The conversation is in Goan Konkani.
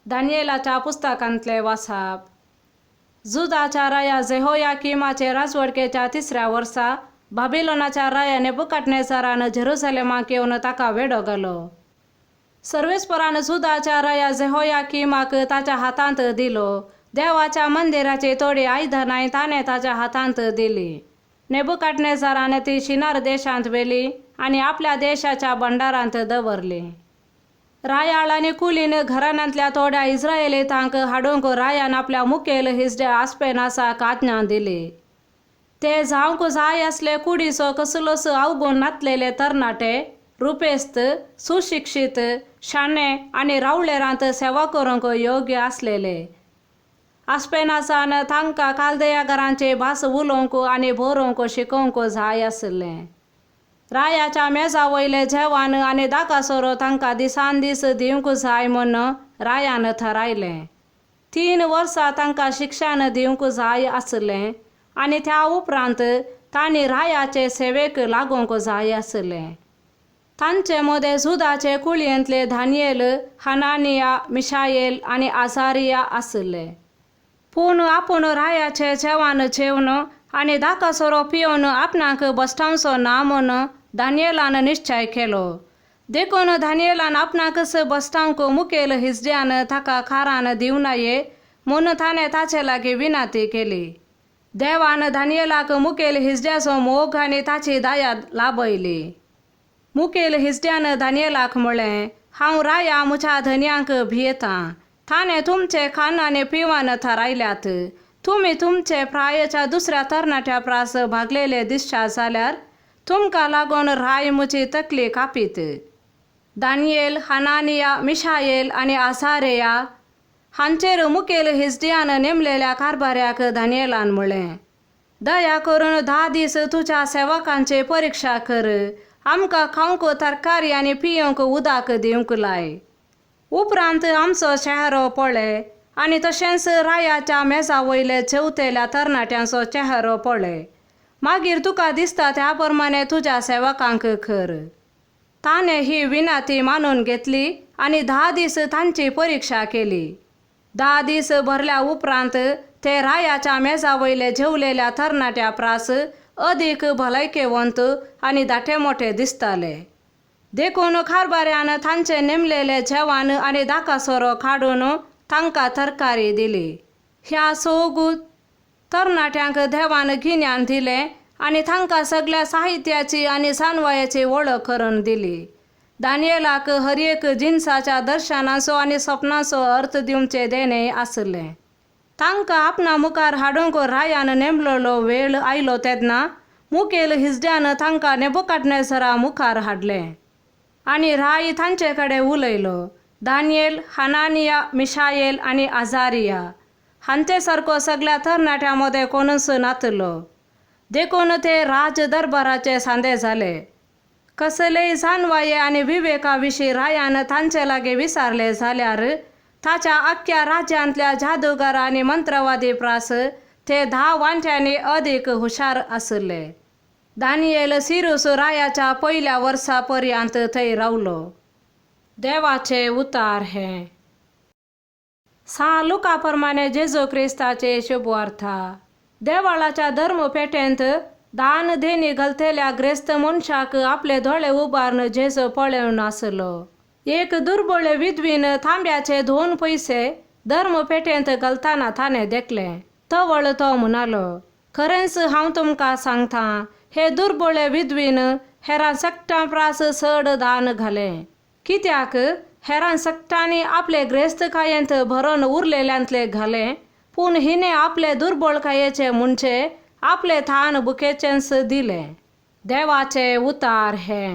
दानियेलाच्या पुस्तकांतले वासाप. जुदाच्या राया जेहोयाकिमाचे राजवडकेच्या तिसऱ्या वर्सा बाबिलोनाच्या राया नेबुकाडनेझरान जेरुसलेमाक येवन ताका वेडो घालो. सर्वेस्परान जुदाच्या राया जेहोयाकिमाक ताच्या हातांत दिलो. देवाच्या मंदिराची थोडी आयदनांय ताणें ताच्या हातांत दिली. नेबुकाडनेझरान ती शिनार देशांत व्हेली आनी आपल्या देशाच्या भंडारांत दवरली. रायाळ आनी कुलीन घराण्यांतल्या थोड्या इस्रायलितांक हाडूंक रायान आपल्या मुखेल हिजड्या आस्पेनासाक आज्ञा दिली. ते जावंक जाय आसले कुडीचो कसलोच अवगूण नातलेले तरणाटे, रुपेस्त, सुशिक्षीत, शाणे आनी रावळेरांत सेवा करूंक योग्य आसलेले. आस्पेनासान तांकां कालदया घरांची भास उलोवंक आनी बरोवंक शिकोवंक जाय आसलें. रायाच्या मेजा वयले जेवण आनी दाकासोरो तांकां दिसान दीस दिवंक जाय म्हूण रायान थारायलें. 3 वर्सां तांकां शिक्षण दिवंक जाय आसलें आनी त्या उपरांत तांणी रायाचे सेवेक लागूंक जाय आसलें. तांचे मदें जुदाचे कुळयेंतले दानियेल, हनानिया, मिशायेल आनी आजारिया आसले. पूण आपूण रायाचे जेवण जेवन आनी दाकासोरो पिवन आपणाक बसटावचो ना म्हूण दानियेलान निश्चय केलो. देखून दानियेलान आपणाकच बसटावंक मुखेल हिजड्यान ताका कारान दिवनाये म्हूण ताणें ताचे लागीं विनंती केली. देवान दानियेलाक मुखेल हिजड्याचो मोग आनी ताची दया लाभयली. मुखेल हिजड्यान दानियेलाक म्हळें, हांव राया म्हज्या धनयांक भियेतां. ताणें तुमचे खाण आनी पिवन थारायल्यात. तुमी तुमचे प्रायच्या दुसऱ्या तरणाट्या प्रास भागलेले दिसच्या जाल्यार तुमकां लागून राय म्हजी तकली कापीत. दानियेल, हनानिया, मिशायेल आनी आसारेया हांचेर मुखेल हिजडियान नेमलेल्या कारभाऱ्याक दानियेलान म्हळें, दया करून 10 दीस तुज्या सेवकांची परिक्षा कर. आमकां खावंक तरकारी आनी पिवंक उदक दिवंक लाय. उपरांत आमचो चेहरो पळय आनी तशेंच रायाच्या मेजा वयले जेवतेल्या तरणाट्यांचो चेहरो पळय. मागीर तुका दिसता त्या प्रमाणे तुज्या सेवकांक कर. ताणें ही विनंती मानून घेतली आनी 10 दीस तांची परिक्षा केली. 10 दीस भरल्या उपरांत ते रायाच्या मेजा वयले जेवलेल्या तरणाट्या प्रास अदीक भलायकेवंत आनी दाटे मोठे दिसताले. देखून कारभाऱ्यान तांचे नेमलेले जेवण आनी दाकासोरो काडून तांकां तरकारी दिली. ह्या सोगू तरणाट्यांक देवान गिन्यान दिलें आनी तांकां सगळ्या साहित्याची आनी जानवायाची वळख करून दिली. दानियेलाक हर एक जिनसाच्या दर्शनाचो आनी सपनाचो अर्थ दिवचे देणें आसलें. तांकां आपणा मुखार हाडूंक रायान नेमलेलो वेळ आयलो तेन्ना मुखेल हिजड्यान तांकां नेबुकाडनेझरा मुखार हाडलें आनी राय तांचे कडेन उलयलो. दानियेल, हनानिया, मिशायेल आनी आजारिया हांचे सारको सगळ्या तरणाट्यां मदें कोणूच नातलो. देखून ते राज दरबाराचे सांदे जाले. कसलेय जानवाये आनी विवेका विशीं रायान तांचे लागीं विचारले जाल्यार ताच्या आख्ख्या राज्यांतल्या जादूगार आनी मंत्रवादी प्रास ते 10 वांट्यांनी अदीक हुशार आसले. दानियेल सिरूस रायाच्या पयल्या वर्सा पर्यंत थंय रावलो. देवाचे उतार हे सा लुका प्रमाणे जेजू क्रिस्ताचे शुभवार्ता. देवाळाच्या धर्मपेठेंत दान देणी घालतल्या ग्रेस्त मनशाक आपले दोळे उबारून जेजू पळोवन आसलो. एक दुर्बळ विधवीन तांब्याचे 2 पयशे धर्मपेठेंत घालतना ताणें देखलें. तवळ तो म्हणालो, खरेंच हांव तुमकां सांगता, हे दुर्बळ विधवीन हेरां सगटां प्रास चड दान घालें. कित्याक हेरां सगटांनी आपले ग्रेस्तकायेंत भरून उरलेल्यांतले घालें, पूण हिणें आपले दुर्बळकायेचे म्हणजे आपले थान बुकेचेंच दिलें. देवाचे उतार हे.